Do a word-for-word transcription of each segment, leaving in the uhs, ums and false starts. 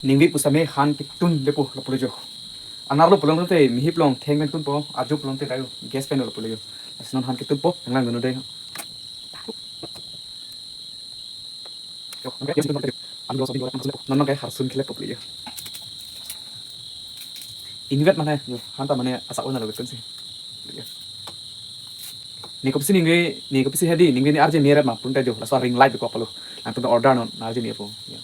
Ningve pusitame han ketun detpo lapulo jo. Anerlo pulote mihip along theng pen tunpo, ajo pulote dayo gas pen lo pulo jo. Lasi non han ketunpo, nanglang dunu dei. Jo, nang gas pen lo. Alu lo sobi lo, non nang ke harsun kile po pulo jo. Invet mane jo, han ta mane asa ona lo betul sih. Ne kopisi ningve, ne kopisi hedi, ningve ne arje meret ma pulote jo, laso ring light ko palo. Nangtum order non, arje mepo. Jo.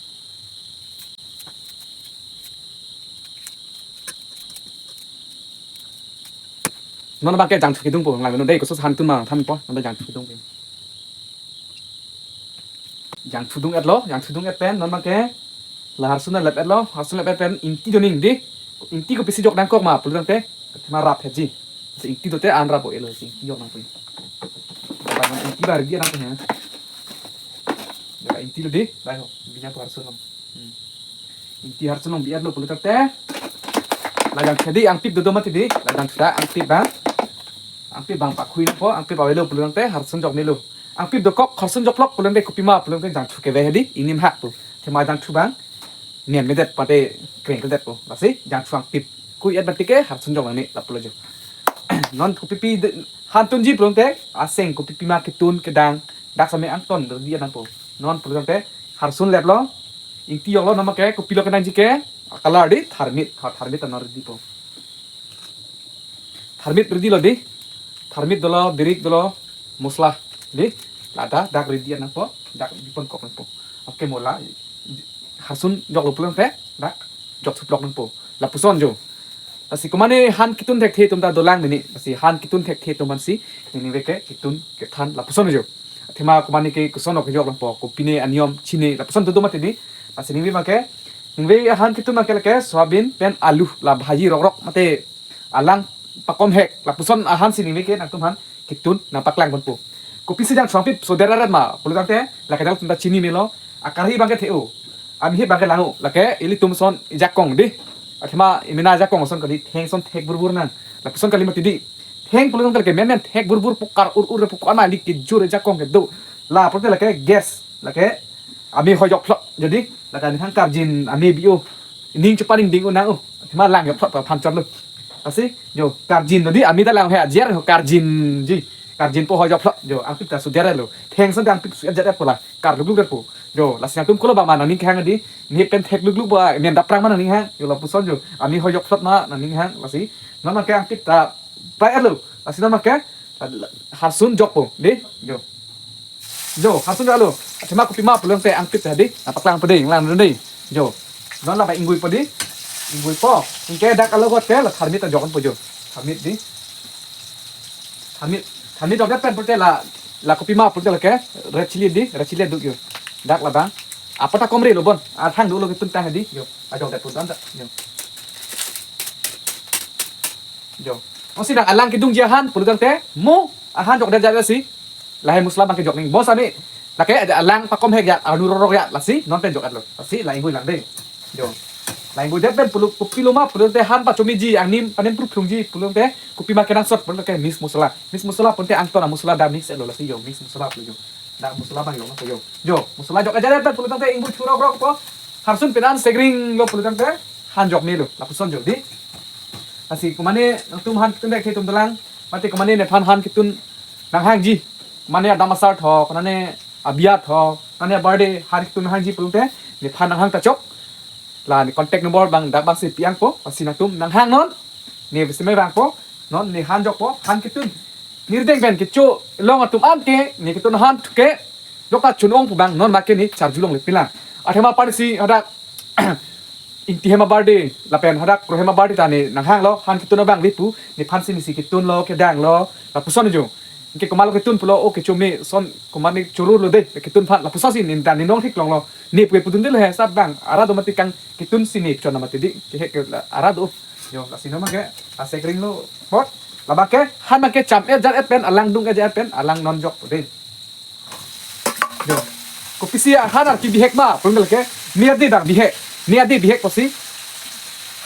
Non abangke jangthu kedungpo, nanglang dunu dei, koso han tun ma thanpo, non jangthu kedungpo. Jangthu dung-etlo, jangthu dung-et pen, non abangke, la harsun lep-etlo, harsun lep-et pen, ingti doning dei, ingti kopisi jok nangkok ma, pulo tangte, thema rap hetji, si ingti dote an rap o elo, si ingti jok nangpo. Bang ingti bar dia nangpo ya. Ya ingti lo dei, dai ho, binya ko harsun lo. Hmm. Ingti harsun along bi-etlo pulo tangte. La jangthu hedi angpip dodo mati dei. La jangthu ta angpip bang. Angpip bang pakhui po, angpip avelo pulo tangte harsun jok melo. Angpip dokok harsun jok lok pulo tangte kopima pulo tangte jangthu keve hedi. Ingnim hak po. Thema jangthu bang. Nian medet pate kreng medet po. Lasi jangthu angpip. Kui-et bang tike harsun jok nangne lapulo jo. Non kopipi de-, han tunji pulo tangte aseng kopipi ma ketun kedang. Dak same angton dia nangpo. Non pulo tangte harsun leplo. Ingti joklo, non abangke kopilo kenangji ke, color dei, tharmit, ha, tharmit anor dei po. Tharmit ready lo dei, tharmit dolo, birik dolo, mosla dei, lata, dak ready nangpo, dak bipon kok nangpo. Oke, mo la, harsun joklo pulo tangte, dak, jok thuplok nangpo. Lapuson jo. Lasi komane han ketun thekthe atum ta dolang mini. Lasi han ketun thekthe atum ansi, ningve ke ketun kethan lapuson jo. Thema komane ke koson ok jok longpo, kopine aniom chine lapuson dodo mati dei. Lasi ningve abangke, ningve ahan ketun abangke lake soyabin pen alu la bhaji rokrok mate alang pakom hek lapuson ahan si ningve ke nangtum han ketun nangpaklang ponpo. Kopisi jangthu angpip soder arat ma pulo tangte, lake dal tum ta chini melo, akarhi abangke the-o. Amihip abangke lang-o, lake ilitum ason jakong dei. Athema imina jakong ason kali, theng ason thek burbur nang. Lapuson kali mati dei. Theng pulo tangte lake menmen thek burbur pu kar-ur-ur pu ko-an ali kejor jakong kedo. La pulote lake gas, lake ame hoi jok phlok. Jadi, lake ninghang karjin ame bi-o. Ning chepa ning ding-o nang-o. Athema lang jok phlok aphan chotlo. Lasi, jo, karjin lo dei, ame ta lang he ajer ho karjin ji. Karjin po hoi jok phlok. Jo, angpip ta soder lo. Theng ason ta angpip su-et jat-et po la. Kar lukluk det po. Jo, lasi nangtum kolo ba ma nangning kehang dei. Ne pen thek lukluk ba, men daprang ma nangning hang. Jo, lapuson jo. Ame hoi jok phlok ma nangning hang, lasi. Non abangke angpip ta prai lo. Lasi non abangke harsun jokpo dei. Jo. Jo, harsun joklo. Athema kopima pulo tangte angpip ta dei. Nangpaklang po dei, nanglang dei. Jo. Non la ba ingvoi po dei. Ingvoi po. Ingke dak alo got ke la tharmit ta jok ponpo jo. Tharmit dei. Tharmit, tharmit jok det pen pulote la, la kopima pulote lake red chili dei, red chili do jo. Dak labang. Apa ta komre lo bon. Athang dolo ketun tang dei. Jo, ajok det pulote anta. Jo. Jo. Osi dang alang kedungji ahan pulo tangte mo ahan jok det jat si. Lahai mosla abangke jok ning. Bos ami. Lake alang pakom hek ya, alu rokrok ya, lasi non pen jok-etlo. Lasi la ingvoi lang dei. Jo. La ingvoi det pen pulo, kopilo ma pulo tangte han pachomiji, angnim panem pru phlungji pulo tangte kopima kenangsot pulo tangte mix mosla. Mix mosla pulote angton amosla da mix-etlo, lasi jo, mix mosla pulo jo. Da mosla abang jok nangpo jo. Jo, mosla jok ajat det pen pulo tangte ingvoi thu rokrok po. Harsun pen an segring lo pulo tangte han jok melo. Lapuson jo dei. Lasi komane nangtum han ketun thekthe atum dolang. Mate komane nephan han ketun nanghangji. Mane adam asar tho, konane abiya tho, konane birthday, han ketun nanghangji pulo tangte, nephan nanghang ta chok. La ne contact number bang dak bang si pi-angpo, lasi nangtum nanghang non. Ne bisi me bangpo, non ne han jokpo, han ketun. Nirdeng pen kecho long atum anke, ne ketun han thuke, jok ta chun-ong pu bang, non make ne charju longle pilang. Athema aphan si hadak, Ingti hem a-birthday, lapen hadak Kro hem a-birthday ta ne nanghanglo, han ketun abang avepo, nephan si ne si ketunlo, kedanglo, lapuson jo. Ingke komatlo ketun pulo, o kecho me ason, komat ne chorolo dei, ketun aphan, lapuson si ne dan ne nong thik longlo. Ne pu pudun detlo he, sab bang, ara do mati kang ketun si ne chon mati dei, kehek ke la, ara do. Jo, lasi non abangke, asegring lo, pot, labangke, han abangke cham-et jat-et pen, alang dung-et jat-et pen, alang non jokpo dei. Jo. Kopisi ahan arki bihek ma, pulo tangte lake, ne ade bang bihek, ne ade bihek pusi.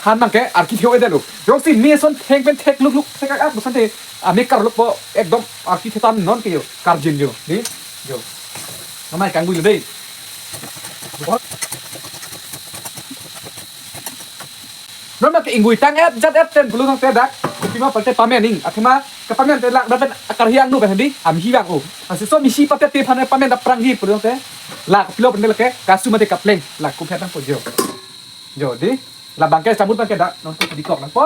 Han abangke arki theo-edetlo. Jongsi ne ason theng pen thek lukluk, thek ak ak, puson te, ame karlukpo, ekdom arki thetan non ke jo, karjin jo, dei, jo. Namai kangvoi lo dei. Jo. Non ma ke ingvoi tang-et jat-et pen pulo tangte dak kopi ma pulote pamen ing. Athema kepamen te lak dak pen akarhi angno pen hadi amhi vang o. Lasi laso misi patet te aphan pamen dak prangji pulo tangte la kopilo pen lake kasu mate kapleng la kophet nangpo jo. Jo dei, labang ke chamut abang ke dak non ko dikok nangpo.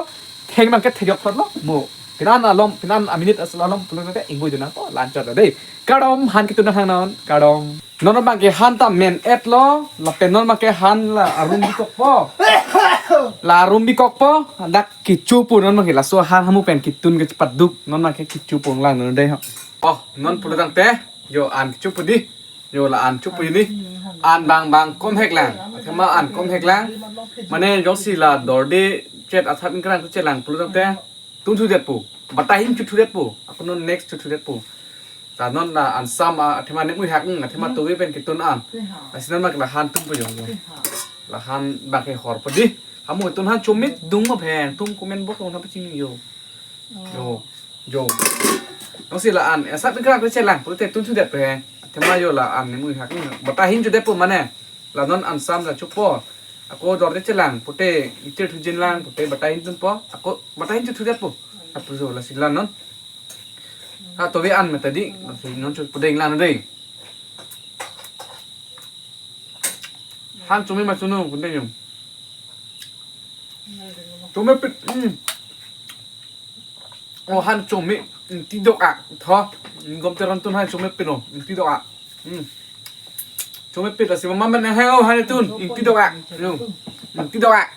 Theng abang ke thejok thotlo mo. Pini an alom, pini an aminit asal alom pulo tangte ingvoi dun nangpo, la-an chot dei. Kardom, han ketun nanghang non, kardom. Non abang ke han ta men-etlo, lapen non abang ke han la arum bikokpo. La arum bikokpo, dak kecho pu non abang ke laso han hamu pen ketun ke chepaduk, non abang ke kecho pu lang non dei ho. Oh, non pulo tangte, jo an kecho pu dei. Jo la-an chopo dei. An abang abang komhek lang. Athema an komhek lang. Mane jongsi la dorde chet asap ingkrang chelang pulo tangte tun thudet pu. Batai ahin chu thudet pu. Ako non next chu thudet pu. Ta non la an sam a, athema ne mui hak, athema tovi pen ketun an. Lasi non ma ke la han tumpo jo. La han abang ke horpo dei. Hamu ketun han chomit dung ma pen. Tum comment box along tha pachini jo. Jo. Jo. Jongsi la-an asap ingkrang chelang pulote tun thudet pu he. Athema jo la-an ne mui hak. Batai ahin chudet pu mane. La non an sam la chopo. Ako dorde chelang pulote itir thujin lang pulote batai ahin tunpo. Ako batai ahin chu thudet pu. Apu jo lasi la non. Ha tovi an meta dei. Lasi non chu pudeng lang dei. Han chome ma chome pudeng jo. Chomepit. Hmm. Oh, han chome, ingti dok-ak. Tho. Ingkom Teron tun han chomepit lo. Ingti dok-ak. Hmm. Chomepit lasi mama men hang o han tun. Ingti dok-ak. Yo. Ingti dok-ak.